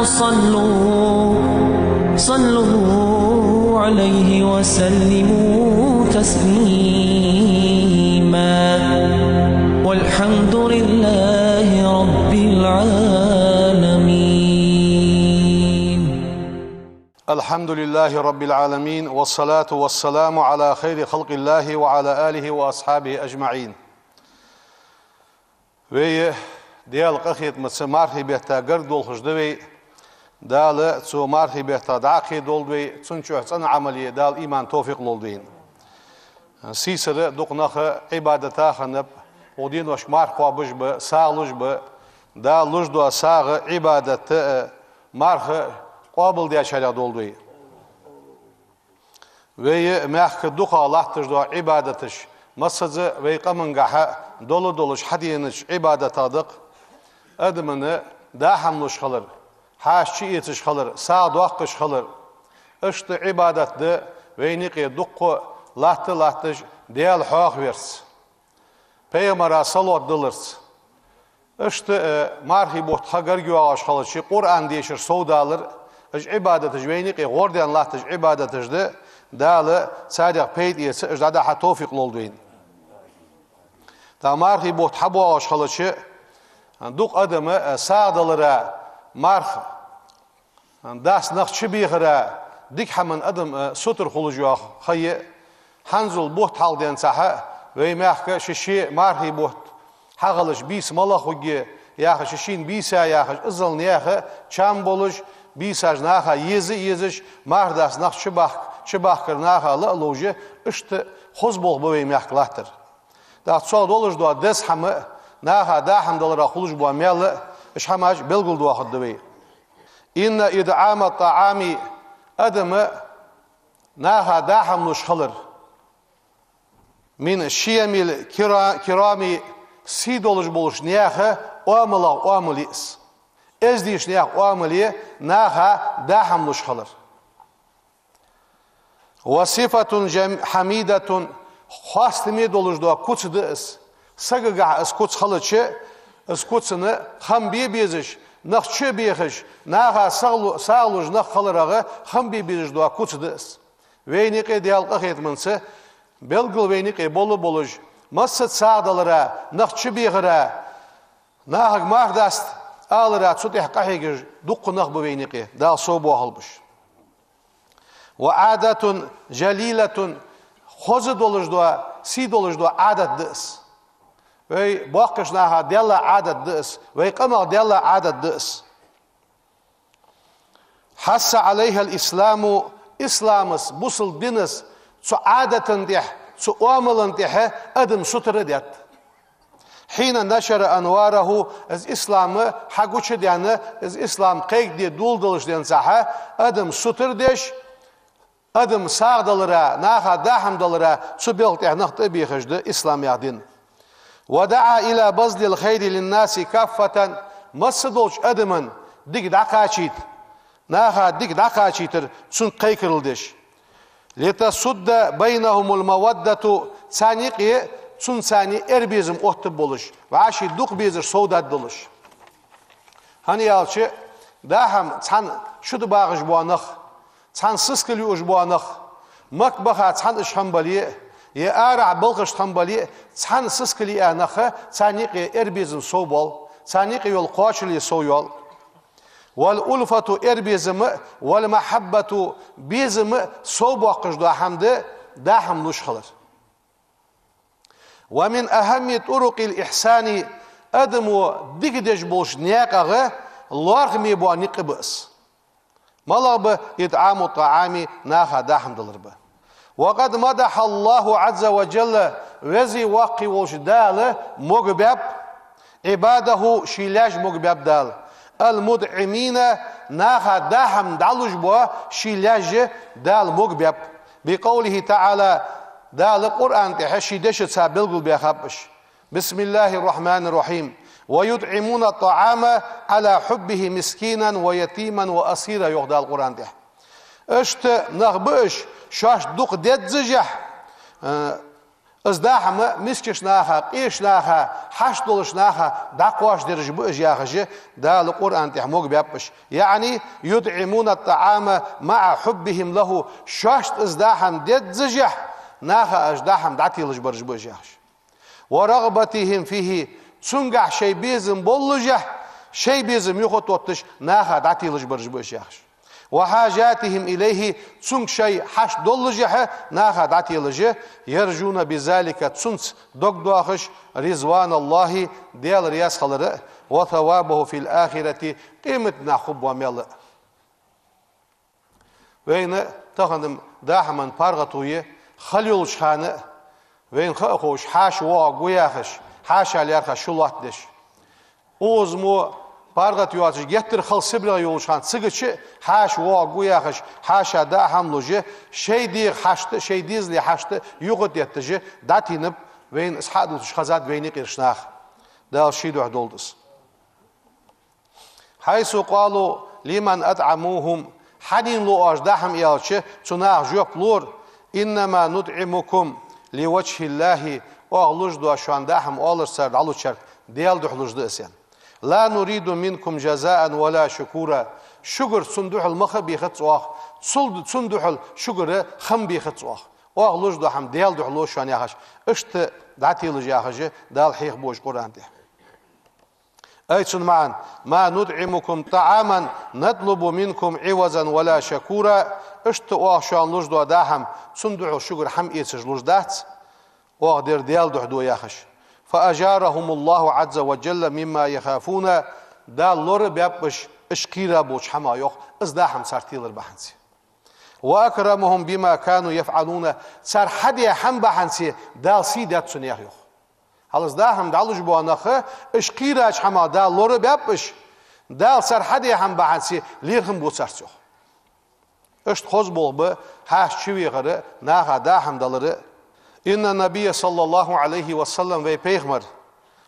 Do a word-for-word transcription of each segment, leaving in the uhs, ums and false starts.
صلوا صلوا عليه وسلموا تسليما. والحمد لله رب العالمين. الحمد لله رب العالمين، والصلاة والسلام على خير خلق الله وعلى آله وأصحابه أجمعين. Вай Даьла къахетамца мархий бетта гаргадолхаш да вай. Дала цу мархий бетта дӀакхийдолда вай, цун чухь цӀена Ӏамал е Дала иман, товфикъ лолда вайна. Сийсара дукха нах Ӏибадата хиннаб, укх деношка марха кхоабаш ба, сагӀа луш ба. Дала луш дола сагӀа, Ӏибадат а, марха къоабалдечарех долда вай. Вай мехка дукхагӀа латташ дола Ӏибадаташ, массаза вай къамангахьа дола долаш хьаденача Ӏибадатех да-кх адамашта даа хӀама луш хилар, хьаьша чуэцаш хилар, сагӀа доаккхаш хилар. Иштта Ӏибадат да вайна юкъе дукха латта латташ Даьла хьоахаварца, пайхамара салот даларца. Иштта, э, мархий бутт ха гарга йоагӀаш хилча, Къуръан дешар совдалар, уж Ӏибадаташ, вайна юкъе гӀордаьнна латташ Ӏибадаташ да, Дала царех пайда эца, уж дӀадахьа товфикъ лолда вайна. ТӀаккха мархий бутт хьабоагӀаш хилча, дукха адам, э, сагӀа далара, марха даста нах чубехара, дика хӀаман адам, э, сутара хулаш йола ха я. ХӀанзул бутт хьалха денз цхьа вай мехка ши-ши мархий бутт хьахилча, бийса малагӀа хургья яхаш, ший-шийна бийса яхаш, иззал наха чам болаш, бийсаш наха еза а езаш, марха даста нах чубахка, чубахкар наха ла а ловш, иштта хоза болх ба вай мехка латтар. ТӀаккха цох долаш дола деза хӀама а, наха даа хӀама далара хулаш бола маьл а, уж хӀамаш белгалдоахаргда вай. إن إطعام الطعام, адам наха даа хӀама луш хилар, من شيم الكرا-, الكرام, сий долаш болча наьха оамалех оамал я из. Эздийча наьха оамал я наха даа хӀама луш хилар. وصفة جم-, حميدة, хоастаме долаш дола куц да из. Сагагахьа из куц хилча, из куцана хам бе безаш, нах чу а бехаш, наха сагӀа лу-, сагӀа луш нах хиларах хам бе безаш дола куц да из. Вайна юкъе Даьла къахетамца белгала вайна юкъе бола болаш, массаза сагӀа далара, нах чубехара, нахага марха даста алара, цу тӀа къахьегаш дукха нах ба вайна юкъе, Дала совбоахалба уж. وعادة جليلة, хоза долаш дола, сий долаш дола Ӏадат да из. Вай боккхийча наха даьла Ӏадат да из, вай къамах даьла Ӏадат да из. حث عليها الإسلام, ислама, бусалба дина цу Ӏадата тӀа, цу оамала тӀа адам сутара даьд. حين نشر أنواره, из ислам хьагучадаьнна, из ислам кхайкаде доладалаш денз цхьа адам сутара деш, адам сагӀа далара, наха даа хӀама далара, цу белха тӀа нах тӀабехаш да ислам яха дин. ودعا إلى بذل الخير للناس كافة, масса долча адамашта дика дӀакхачийта, наха дика дӀакхачийтар цунга кхайкарал деш. لتسود بينهم المودة, царна юкъе цунца царна юкъе эрбезам оттаргболаш, болаш, вӀаший дукха безаш совдаргдолаш. ХӀана аьлча, даа хӀама цхьана шуда багӀаш бола нах, цхьана сискал юаш бола нах, Макка баха цхьана уж хинна бале а, е арахьа балхашта хинна бале а, цхьана сискал яа нах, царна юкъе эрбезам совбоал, царна юкъе йола кхоачале совйоал. والألفة, эрбезам а, والمحبة, безам а совбоаккхаш дола хӀама да даа хӀама луш хилар. ومن أهم طرق الإحسان, адамо дика деш болча наькъех лоархӀаме бола никъ ба из. МалагӀа ба? إطعام الطعام, наха даа хӀама далар ба. وقد مدح الله عز وجل, Веза Воккха волча Дала могабаьб, عباده, ший лаьш могабаьб Дала. المطعمين, наха даа хӀама дӀалуш бола ший лаьш Дала могабаьб. بقوله تعالى, Дала Къуръан тӀа ший дешаца белгалбаьхаб уж. بسم الله الرحمن الرحيم. ويطعمون الطعام على حبه مسكينا ويتيما وأسيرا, йоах Дала Къуръан тӀа. Иштта нах ба уж, шоашта дукха деззашехь, э, Из даа хӀама мискача наха, къеча наха, хьашт долча наха дӀакхоачадераш ба уж яхаш, Дала Къуръан тӀа могабаьб уж. يعني يطعمون الطعام مع حبهم له, шоашта из даа хӀама деззашехь, наха уж даа хӀама дӀателаш бараш ба уж яхаш. ورغبتهم فيه, цунгахь шоай безам боллашехь, шоай безам юхатотташ, наха дӀателаш бараш ба уж яхаш. وحاجاتهم إليه, цунга шоай хьашт доллашехь, наха дӀателаш, يرجون بذلك, цунца дог доахаш, رضوان الله, Даьла раьза хилар, وثوابه في الآخرة, къематдийнахьа хургбола маьл. Вайна тахан даа хӀаман паргӀато я, хала йолча хана, вайна ха а ховш, хьаша воагӀаргва яхаш, хьаша лаьрхӀа шу лоаттадеш. Укхаза мо паргӀата йоацаш, геттара хала Сибрегӏа йолча хана, цигача хьаша воагӀаргва яхаш, хьаша даа хӀама луш, шоай дегӀа хьашт, шоай дезала хьашт юхатетташ, дӀатийнаб вайна, из хьа а дувцаш хезад вайна юкъерча наха. Дала ший духьа долда из. حيث قالوا لمن أطعموهم, хьанна лу оаш даа хӀама аьлча, цу наха жоп лора: إنما نطعمكم لوجه الله, оаха луш дола шоана даа хӀама оалаш цар дӀалучарг Даьла духьа луш да из, аьнна. لا نريد منكم جزاء ولا شكورا, шугара цунна духьал мах а бехац оаха, цул, цунна духьал шугара хам бехац оаха. Оаха луш дола хӀама Даьла духьа лу шоана яхаш, иштта дӀателаш яхаш, Дала хьехабу уж Къуръан тӀа. Ай цун маӀан: ما نطعمكم طعاما نطلب منكم عوضا ولا شكورا, иштта оаха шоана луш дола даа хӀама, цунна духьал шугара хӀама эцаш луш дац, оаха дер Даьла духьа ду яхаш. فأجارهم الله عز وجل مما يخافون, Дала лорабаьб уж, уж кхийра болча хӀамах, йоах, из даа хӀама цар телар бахьанца. وأكرمهم بما كانوا يفعلون, цар хьадаь хӀама бахьанца Дала сий даьд цунна, йоах. Хьалха из даа хӀама дӀалуш бола нах, уж кхийрача хӀамах Дала лорабаьб уж, Дала цар хьадаь хӀама бахьанца лерхӀам бу царца, йоах. Иштта хоза болх ба хьаша чувахар а, наха даа хӀама далар а. إن النبي صلى الله عليه وسلم, вай пайхамар,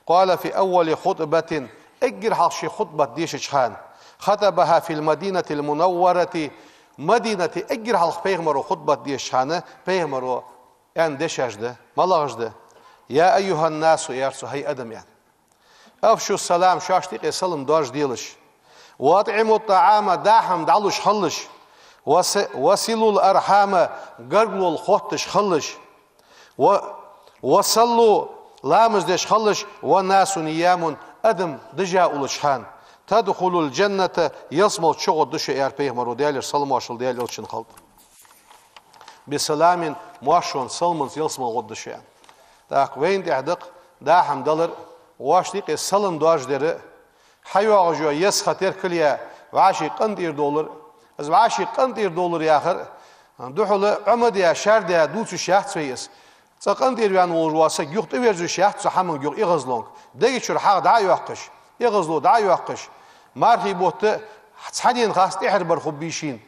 قال في أول خطبة, эггара хьалха ший хутбат дешача хана, خطبها في المدينة المنورة, Мадинате эггара хьалха пайхамаро хутбат дешача хана, пайхамаро аьнна дешаш да, малагӀаш да: يا أيها الناس, аьлар цо, хӀай адам, аьнна. أفشوا السلام, шоашта юкъе салам доаржаделаш. وأطعموا الطعام, даа хӀама дӀалуш хилалаш. وص-, وصلوا الأرحام, гаргало хотташ хилалаш. و-, وصلوا, ламаз деш хилалаш. والناس نيام, адам дижа улача хана. تدخلوا الجنة, ялсмала чугӀоргда шо, аьлар пайхамаро, Даьлера салам-моаршал Даьла элчанна хилда. بسلام, моаршонца, саламца ялсмала гӀоргда шо, аьнна. ТӀаккха вайна тӀехь да-кх даа хӀама далар, вӀаший юкъе салам доаржадар, хьайоагӀаш йола еза ха теркал яь, вӀаший къинтӀера довлар. Из вӀаший къинтӀера довлар яхар, духьала Ӏомадаь, шаьрдаь дувцаш яц вай из. Цкъа къинтӀера ваьнна волаш вола саг юха тӀаверзаш яц цу хӀаманга, юха эгӀазлонга. Дега чура хьагӀ дӀа а йоаккхаш, эгӀазло дӀа а йоаккхаш, мархий бутт цхьаннена харц тӀехьара бар хургбий шийна.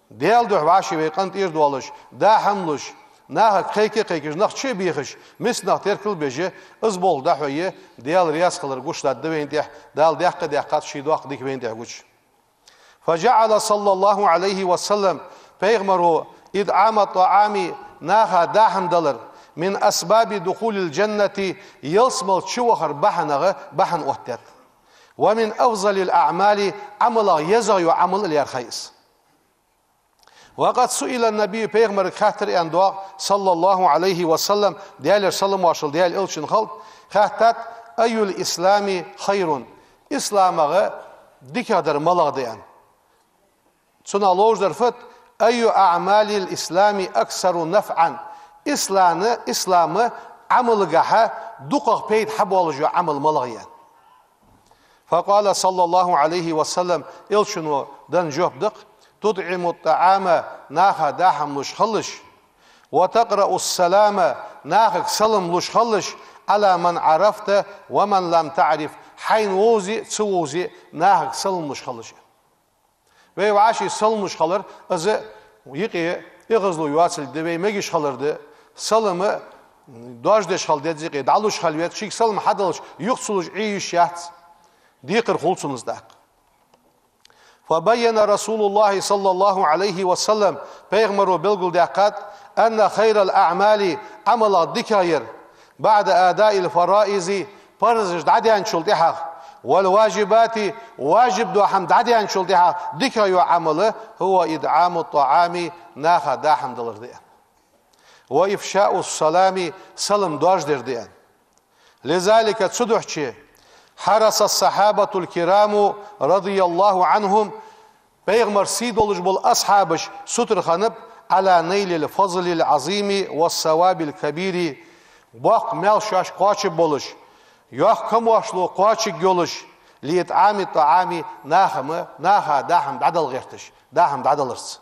Даьла духьа вӀаший вай къинтӀера доалаш, даа хӀама луш, нахага кхайка а кхайкаш, нах чу а бехаш, миска нах теркал а беш, из болх дӀахьой, Даьла раьза хилар гучадаргда вайна тӀехь, Дала даьккха а даьккхад ший доккха дика вайна тӀехь гуча. فجعل صلى الله عليه وسلم, пайхамаро, إطعام الطعام, наха даа хӀама далар, من أسباب دخول الجنة, ялсмала чувахара бахьанех бахьан оттадаьд. ومن أفضل الأعمال, Ӏамалех езагӀа йола Ӏамал а лаьрхӀай из. وقد سئل النبي, пайхамарга хаьттар, аьнна доагӀа, صلى الله عليه وسلم, Даьлера салам-моаршал Даьла элчанна хилда, хаьттад: أي الإسلام خير؟ Исламах дикагӀдар малагӀа да, аьнна. Цунах ловш дар фуд: أي أعمال الإسلام أكثر نفعا؟ Ислама, ислама Ӏамалгахьа дукхагӀа пайда хьабоалаш йола Ӏамал малагӀа я, аьнна. فقال صلى الله عليه وسلم, элчано денна жоп да-кх: تطعم الطعام, наха даа хӀама луш хилалаш, وتقرأ السلام, нахага салам луш хилалаш, على من عرفت ومن لم تعرف, хьайна вовзий, ца вовзий, нахага салам луш хилалаш. Вай вӀаший салам луш хилар, из юкъе эгӀазло йоацилга да, вай мегаш хилар да. Салам доаржадеш хила деза юкъе, дӀалуш хила веза, шийга салам хьадалаш, юха ца луш Ӏе йиш яц. Декхар хул цунна из тӀаккха. فبين رسول الله صلى الله عليه وسلم, пайхамаро белгалдаьккхад, أن خير الأعمال, Ӏамалех дикагӀъяр, بعد أداء الفرائض, парзаш дӀадаьнначул тӀехьагӀа, والواجبات, важиб дола хӀама дӀадаьнначул тӀехьагӀа дикагӀа йола Ӏамал, هو إطعام الطعام, наха даа хӀама далар да. وإفشاء السلام, салам доаржадар да. لذلك, цудухьа حرص الصحابة الكرام رضي الله عنهم, Пайхамара сий долаш бола асхьабаш сутара хиннаб على نيل الفضل العظيم والثواب الكبير, боккха маьл шоаш кхоачаргболаш, йоккха камаьршал кхоачаргйолаш, لإطعام الطعام, наха, наха даа хӀама дӀадала гӀерташ, даа хӀама дӀадаларца.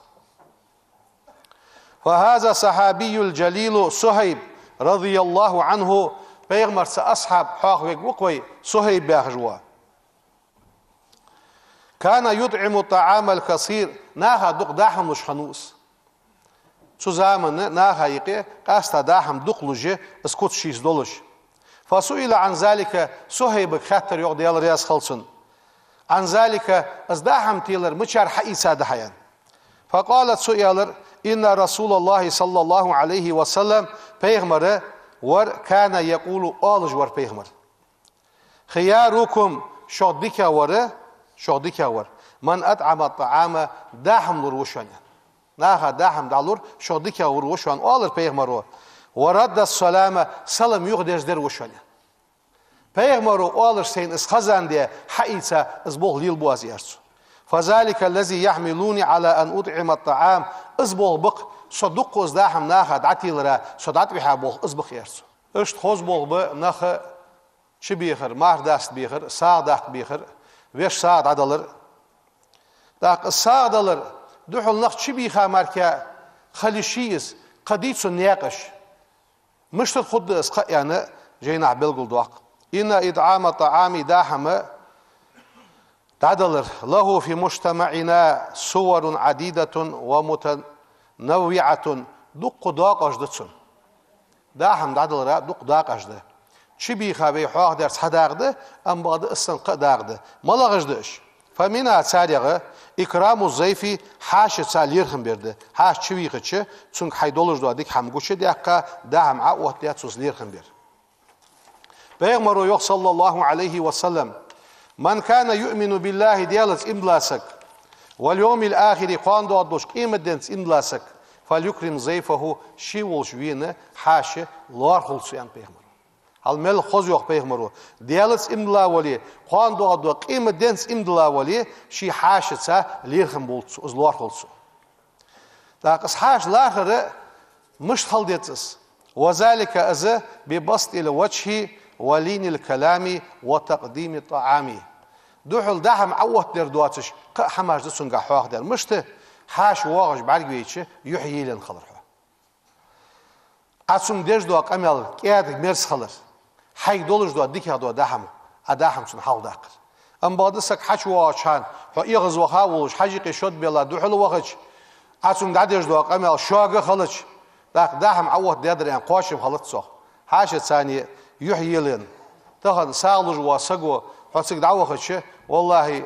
فهذا الصحابي الجليل صهيب رضي الله عنه, Пайхамара асхьаб хьоахавергва-кх вай, Сухьайб яхаш ва. كان يطعم الطعام الكثير, наха дукха даа хӀама луш хиннав из. Цу заман наха юкъе къаьстта даа хӀама дукха луш, из куц шийца долаш. فسئل عن ذلك, Сухьайбага хаьттар йоах, Даьла раьза хилва цунна. عن ذلك, из даа хӀама телар мичара хьаийцад хьа аьнна. فقال, цо аьлар: إن رسول الله صلى الله عليه وسلم, Пайхамар вар, كان يقول, оалаш вар Пайхамар: خياركم, шух дикагӀа вар, шух дикагӀа вар, من أطعم الطعام, даа хӀама лур ва шоана. Наха даа хӀама дӀалур шух дикагӀа вар ва шоана, оалар Пайхамаро. ورد السلام, салам юхадерзадар ва шоана. Пайхамаро оалаш сайна из хезандаь, хьаийца, из болх лелабу аз, аьлар цо. فذلك الذي يحملني على أن أطعم الطعام, из болх ба-кх, со дукха из даа хӀама наха дӀателара со дӀатӀавихьа болх из ба-кх, аьлар цо. Иштта хоза болх ба наха чубехар, марха даста бехар, сагӀа даккха бехар, вешта сагӀа дӀадалар. ТӀаккха из сагӀа далар духьал нах чубийха мара хила йиш йий из, кхы дий цун наькъаш? Мишта хургда из кхы аьнна, жайнашка белгалдоаккх. إن إطعام الطعام, даа хӀама дӀадалар, له في مجتمعنا صور عديدة ومتنوعة, дукха доакъош да цун. Даа хӀама дӀадалара дукха доакъош да. Чубийха вай хьоахадер цхьа дакъа да, амма бакъда из санна кхы а дакъа да. МалагӀаш да уж? فمنها, царех, إكرام الضيف, хьаьшаца лерхӀам бар да. Хьаьша чувийхача, цунга хьай долаш дола дика хӀама гучадаьккха, даа хӀама Ӏооттадаь, цунца лерхӀам бар. Пайхамаро йоах, صلى الله عليه وسلم: من كان يؤمن بالله, Даьлаца иман дилла саг, واليوم الآخر, кхоана доагӀаш долча къематденца иман дилла саг, فليكرم ضيفه, ше волча вена хьаьша лоархӀалва цо, аьннад Пайхамаро. Хьал мел хоза йоах Пайхамаро: Даьлаца иман дилла вале, кхоана доагӀаш долча къематденца иман дилла вале, ший хьаьшаца лерхӀам болба цо, из лоархӀалва цо. ТӀаккха из хьаьша лархӀар мишта хила деза из? وذلك, из ببسط الوجه ولين الكلام وتقديم الطعام. Духьал даа хӀама Ӏооттадар доацаш, кхы а хӀамаш да цунгахь хьоахадер. Мишта? Хьаьша воагӀаш бӀаргавайча, юхь елаенна хилар хьо. Ӏа цунга деш дола къамаьл кӀаьдга, мерза хилар. Хьайга долаш дола дикагӀа дола даа хӀама, Ӏа даа хӀама цунна хьалхадаккхар. Амма бакъда саг хьачувоагӀача хана, хьо эгӀазваха волаш, хьажа юкъе шод белла духьала вахача, Ӏа цунга дӀадеш дола къамаьл шога хилча, тӀаккха даа хӀама Ӏооттадаьдар аьнна кхоачам хилац цох. Хьаьшаца юхь елаенна. Тахан сагӀа луш вола саго хьо цига дӀавахача, валлахӀи,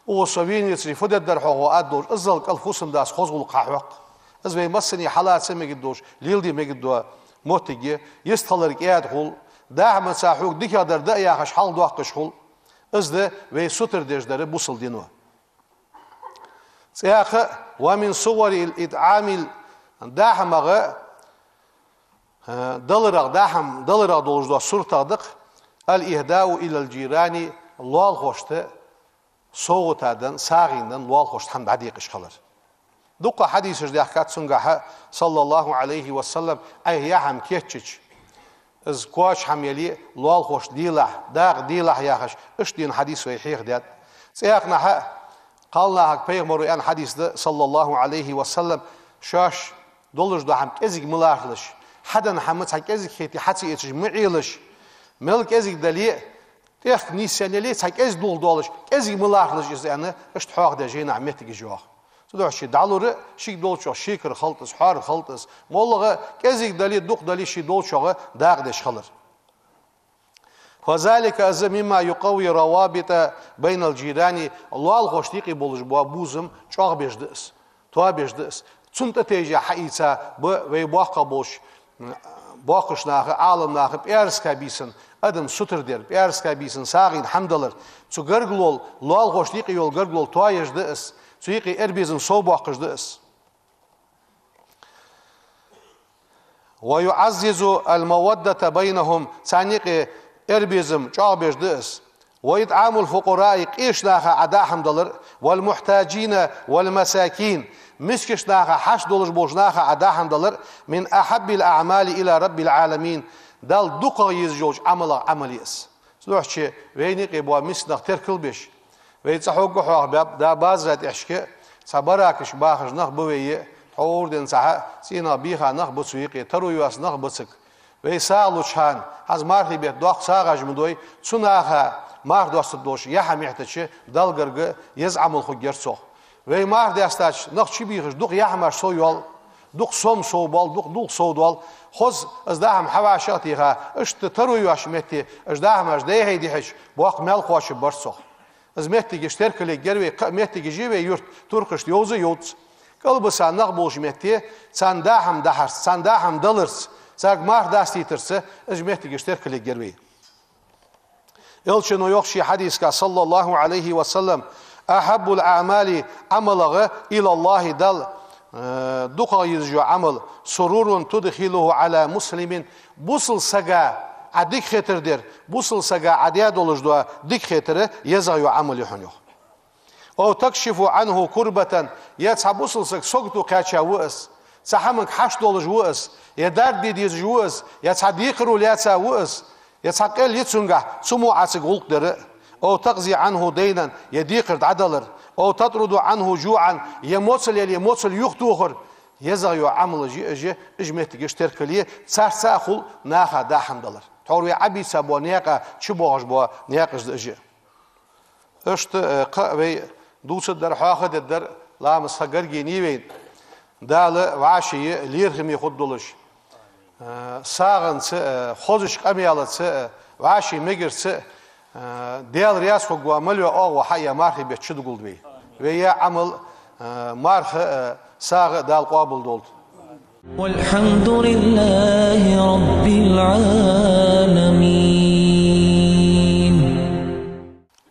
укхаза со венавецаре фу дергдар хьогӀ, аргдолаш, иззал кӀал фусам-дас хоза гӀулакх хьахьокх. Из вай массане хьалаца мегаргдолаш, леладе мегаргдола моттиг я. Йистхилар кӀаьда хул, даа хӀамаца хьога дикагӀдар да а яхаш хьалхадоаккхаш хул. Из да вай сутара деш дар бусалба дино. ЦӀаькха а, ومن صور الإطعام, даа хӀамах, э, даларах, даа хӀама даларах долаш дола суртех да-кх, الإهداء إلى الجيران, лоалахошта совгӀата денна, сагӀийна денна лоалахошта хӀама дӀадекъаш хилар. Дукха хьадисаш даьхкад цунгахьа, صلى الله عليه وسلم, Ӏайха яа хӀама кийчъяьча, из коч хӀама яле, лоалахошта делахь, дакъа делахь яхаш, иштта дийна хьадис вай хьехадаьд. ЦӀаькханахьа, кхалнахага Пайхамаро аьнна хьадис да, صلى الله عليه وسلم, шоаш долаш дола хӀама кӀезига ма лархӀалаш, хьаденна хӀама цхьа кӀезига хете хьа ца эцаш ма Ӏелаш, мел кӀезига дале а, тӀехк нийсъенна яле а цхьа кӀезига дулх долаш, кӀезига ма лархӀалаш из аьнна, иштта хьоахадаь жайнашка моттигаш йоагӀа. Цудухьа ший дӀалура, шийга долчох шекар хилда из, хьоар хилда из, моллагӀа кӀезига дале, дукха дале, ший долчох дакъа деш хилар. فذلك, из, مما يقوي الروابط بين الجيران, лоалахошта юкъе болаш бола бувзам чӀоагӀбеш да из, тоабеш да из. Цунна тӀатайжа хьаийца ба вай боккхий болча, м, боккхийча наха, Ӏаламнаха пӀаьраска бийсан адам сутара дар, пӀаьраска бийсан сагӀийна хӀама далар, цу гаргало, лоалахошта юкъе йола гаргало тоаеш да из, цу юкъе эрбезам совбоаккхаш да из. ويعزز المودة بينهم, царна юкъе эрбезам чӀоагӀбеш да из. وإطعام الفقراء, къеча наха Ӏа даа хӀама далар, والمحتاجين والمساكين, мискача наха, хьашт долаш болча наха Ӏа даа хӀама далар, من أحب الأعمال إلى رب العالمين, Далла дукхагӀа езаш йолча Ӏамалех Ӏамал я из. Цудухьа вайна юкъе бола миска нах теркал беш, вай цӀа хьогга хьоахабаьб, да базара тӀехьашка, цхьа баракаш бахаш нах ба вай, тхьовра денз цхьа цӀенах бийха нах ба цу юкъе, таро йоаца нах ба цига. Вай сагӀа луча хана, хӀанз мархий бетта доккха сагӀаш ма дой, цу наха марха достаргдолаш яхьа мехтача Далла гарга еза Ӏамал хургьяр цох. Вай марха даьстача нах чубийхаш дукха яхьамаш совйоал, дукха сом совбоал, дукха дулх совдоал. Хоза из даа хӀама хьавӀашагӀтеха, иштта таро йоаца метте, из даа хӀамаш дӀа-хьа дихьача, боккха маьл кхоачаргбар цох. Из меттигаш теркалъергьяр вай, кхы а меттигаш я вай юрта, Туркхашта йовза йовц. КӀалбиса нах болча метте, царна даа хӀама дахьарца, царна даа хӀама даларца, царга марха дастийтарца, из меттигаш теркалъергьяр вай. Элчано йоах ший хьадисага, صلى الله عليه وسلم: أحب الأعمال, Ӏамалагара, إلى الله, Далла, э, дукхагӀа езаш йола Ӏамал, سرور تدخله على مسلم, бусалба сага Ӏа дика хетар дар, бусалба сага Ӏа даь долаш дола дика хетар езагӀа йола Ӏамал я хьона, йоах. أو تكشف عنه كربة, е цхьа бусалба саг сагото кхаьча ва из, цхьа хӀаманга хьашт долаш ва из, е дарба де дезаш ва из, е цхьа декхаро лаьца ва из, е цхьа къел я цунгахь, цу мо Ӏа цига гӀулакх дар, أو تقضي عنه دينا, е декхар дӀадалар, أو تطرد عنه جوعا, е моцал яле, моцал юхатохар, езагӀа йола Ӏамалаш я уж, уж меттигаш теркалъе, царца а хул наха даа хӀама далар. Тхьовра вай Ӏобийца бола наькъа чубоагӀаш бола наькъаш да уж. Иштта, э, кхы а вай дувцаргдар, хьоахадергдар ламаз ха гаргаденнад вайна. Дала вӀаший лерхӀаме хургдолаш, э, сагӀанца, э, хозача къамаьлаца, э, вӀаший мегарца, э, Даьла раьза хургвола мел йола оагӀув хьае мархий бетта чудоагӀалда вай. Вай яь Ӏамал, э, марха, э, сагӀа Дала къоабалдолда. والحمد لله رب العالمين.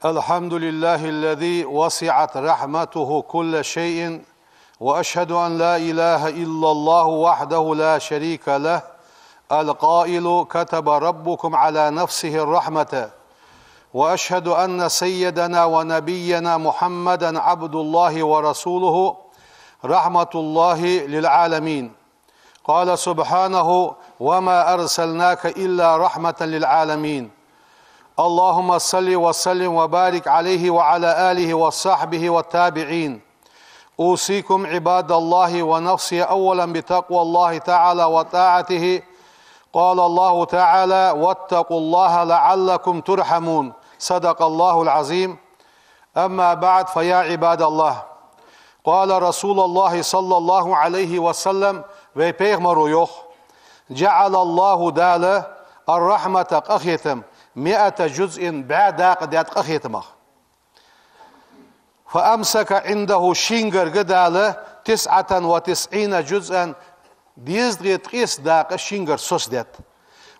الحمد لله الذي وسعت رحمته كل شيء، وأشهد أن لا إله إلا الله وحده لا شريك له، القائل: كتب ربكم على نفسه الرحمة. وأشهد أن سيدنا ونبينا محمدا عبد الله ورسوله، رحمة الله للعالمين. قال سبحانه: وما أرسلناك إلا رحمة للعالمين. اللهم صل وسلم وبارك عليه وعلى آله وصحبه والتابعين. أوصيكم عباد الله ونفسي أولا بتقوى الله تعالى وطاعته. قال الله تعالى: واتقوا الله لعلكم ترحمون. صدق الله العظيم. أما بعد، فيا عباد الله، قال رسول الله صلى الله عليه وسلم, вай пайхамаро йоах: جعل الله, Дала, الرحمة, къахетам, مائة جزء, бӀаь дакъа даьд къахетамах. فأمسك عنده, шийгара Дала, تسعة وتسعين جزءا, дезткъеи ткъеста дакъа шийгара соцадаьд.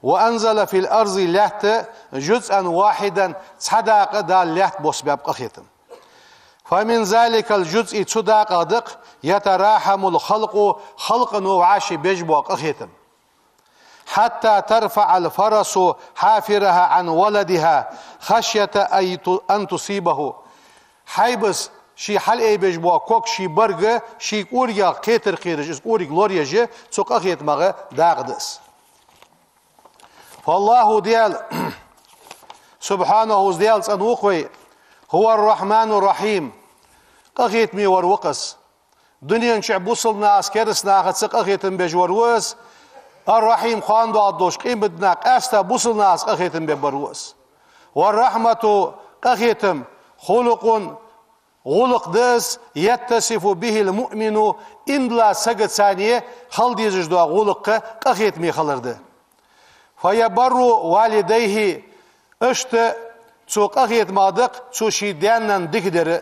وأنزل في الأرض, лаьтта, جزءا واحدا, цхьа дакъа Дала лаьтта боссабаьб къахетам. فمن ذلك الجزء, цу дакъах да-кх, يتراحم الخلق, халкъо вӀаший беш бола къахетам. حتى ترفع الفرس حافرها عن ولدها خشية أن ت-، أن تصيبه. Хьайбас ший хьалъайбеш бола ког ший барга, ший кӀоригех кхетар кхераш, из кӀориг лораеш, цу къахетамах дакъа да из. فالله, Даьла, سبحانه, из Даьла цӀена ва-кх вай, هو الرحمن الرحيم, къахетаме вар ва-кх из. Дунен чу бусалба нахаца, кераста нахаца къахетам беш вар ва из. Ар-Рахьим, кхоана доагӀаргдолча къематдийнахьа къаьстта бусалба нахаца къахетам бергбар ва из. والرحمة, къахетам, خلق, гӀулакх да из, يتصف به المؤمن, иман дола сагаца хила дезаш дола гӀулакх къахетаме хилар да. فيبر والديه, иштта цу къахетамах да-кх цо ший даь-наьна дика дар.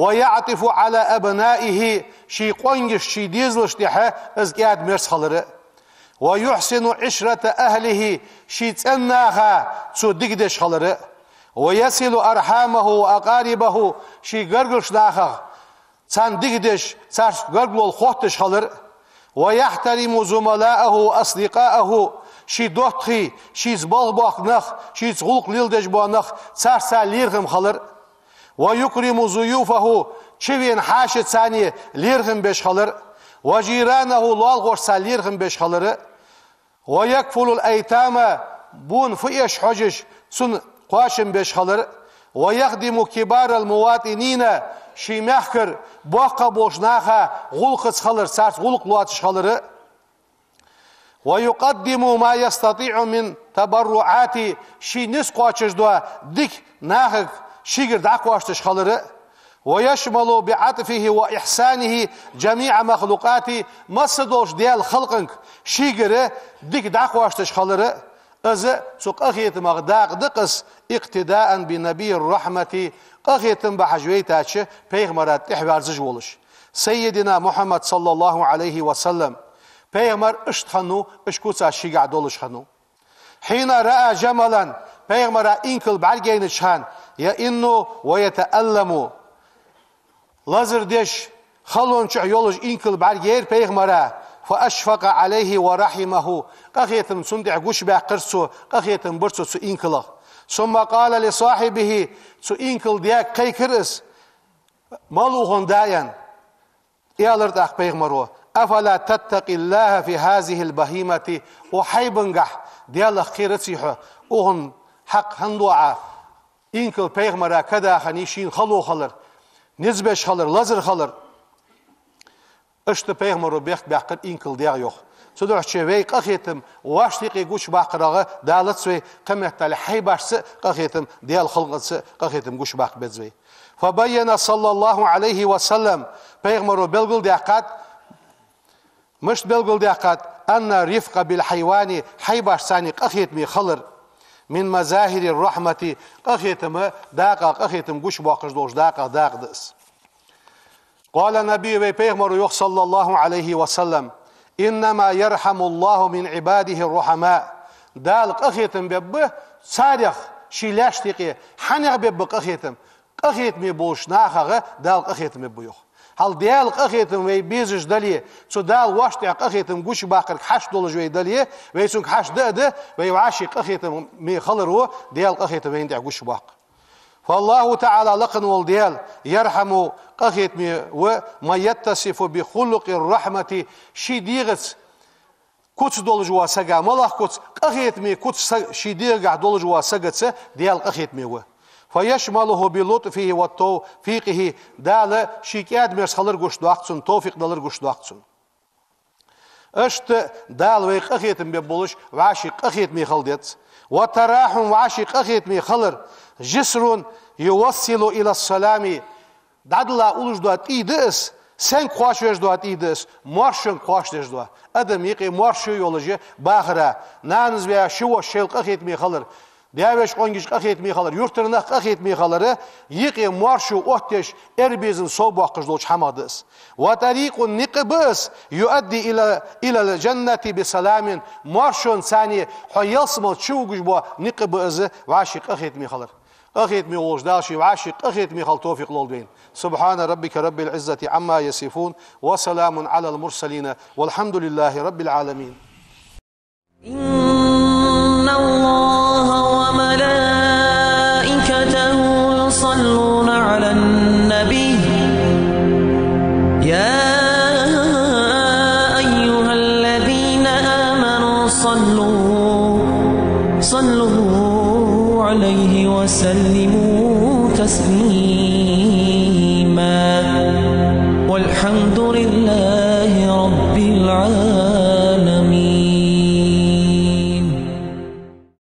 ويعطف على أبنائه, ший къонгаш, ший дезалашта тӀехьа из кӀаьда-мерза хилар. ويحسن عشرة أهله, ший цӀен наха цо дика деш хилар. ويصل أرحامه وأقاربه, ший гаргарча нахах царна дика деш, царца гаргало хотташ хилар. ويحترم زملاءه وأصدقاءه, ший доттагӀий, шийца балха боахка нах, шийца гӀулакх леладеш бола нах, царца лерхӀам хилар. ويكرم ضيوفه, чувена хьаьший царна лерхӀам беш хилар. وجيرانه, лоалахошца лерхӀам беш хилар. ويكفل الأيتام, бувна фуэш хьожаш, цунна кхоачам беш хилар. ويخدم كبار المواطنين, ший мехкара боккхий болча наха гӀулакхаца хилар, царца гӀулакх лоацаш хилар. ويقدم ما يستطيع من تبرعات, ший низ кхоачаш дола дика нахага шийгара дӀакхоачаш хилар. ويشمل بعطفه وإحسانه جميع مخلوقاته, масса долча Даьла халкъанга шийгара дика дӀакхоачаш хилар. Из цу къахетамах дакъа да-кх из, اقتداء بنبي الرحمة, къахетам бахьаш вайтача пайхамара тӀехьаваьрзаш волаш. سيدنا محمد صلى الله عليه وسلم, пайхамар иштта хиннав, иштта куцаш шийгахь долаш хиннав. حين رأى جملا, пайхамара инкал бӀаргайнача хана, يئن ويتألم, лазар деш, халончухь йолаш инкал бӀаргаяйра пайхамара. فأشفق عليه ورحمه, къахетам цунна тӀехь гучабаьккхар цо, къахетам бир цо цу инкалах. ثم قال لصاحبه, цу инкал даьга кхайкар из: «Мала ва хьона да?» — аьнна. Аьлар тӀаккха пайхамаро: «أفلا تتقي الله في هذه البهيمة؟» Укх хьайбангахь Даьлах кхераций хьо? Укхун хьакъ хӀана доагӀа? Инкал пайхамара кадахани шийна хало хилар, низ беш хилар, лазар хилар. Иштта пайхамаро бехк баьккхар инкал даьга, йоах. Цудухьа вай къахетам воашта юкъе гучабаккхарах далац вай, кхыметтел хьайбашца а къахетам, Даьла халкъаца а къахетам гучабаккха беза вай. فبين صلى الله عليه وسلم, пайхамаро белгалдаьккхад, мишта белгалдаьккхад: أن الرفق بالحيوان, хьайбашца къахетаме хилар, من مظاهر الرحمة, къахетама дакъа, къахетам гучабоаккхаш долча дакъа дакъа да из. قال النبي, вай пайхамаро йоах, صلى الله عليه وسلم: إنما يرحم الله من عباده الرحماء. Дала къахетам бергба царех, ший лаьшта юкъе. Хьанех бергба къахетам? Къахетаме болча нахах Дала къахетам бергба, йоах. Хьал Даьла къахетам вай безаш дале, цу Дала воашта тӀехь къахетам гучабаккхарга хьашт долаш вай дале, вай цунга хьашт да а да, вай вӀаши къахетаме хилар ва Даьла къахетам вайна тӀехь гучабаккха. فالله تعالى, лакха вола Даьла, يرحم, къахетаме ва, من يتصف بخلق الرحمة, ший дегӀаца куц долаш вола саг, малагӀа куц? Къахетаме куц са-, ший дегӀагахь долаш вола сагаца Даьла къахетаме ва. فيشمله بلطفه وتوفيقه, Дала ший кӀаьда-мерза хилар гучадоаккх цунна, товфикъ далар гучадоаккх цунна. Иштта Дала вай къахетам бергболаш вӀаши къахетаме хила деза. وتراحم, вӀаши къахетаме хилар, جسر يوصل إلى السلام, дӀадала уллаш дола тӀий да из, сенга кхоачавеш дола тӀий да из? Моаршонга кхоачадеш дола. Адам юкъе моаршо йолаш я бахара, нанас ваь ши воша шоайла къахетаме хилар, даь-веший къонгаш къахетаме хилар, юртара нах къахетаме хилар, юкъе моаршо оттадеш, эр-безам совбоаккхаш долча хӀамах да из. وطريق, никъ ба из, يؤدي إلى، إلى الجنة بسلام, моаршонца хьо ялсмала чувугаш бола никъ ба из, вӀаши къахетаме хилар. Къахетаме волча Дала ший вӀаши къахетаме хила товфикъ лолда вайна. سبحان ربك رب العزة عما يصفون، وسلام على المرسلين، والحمد لله رب العالمين. إن الله وملائكته يصلون على النبي، يا أيها الذين آمنوا صلوا، صلوا عليه وسلموا تسليما. والحمد لله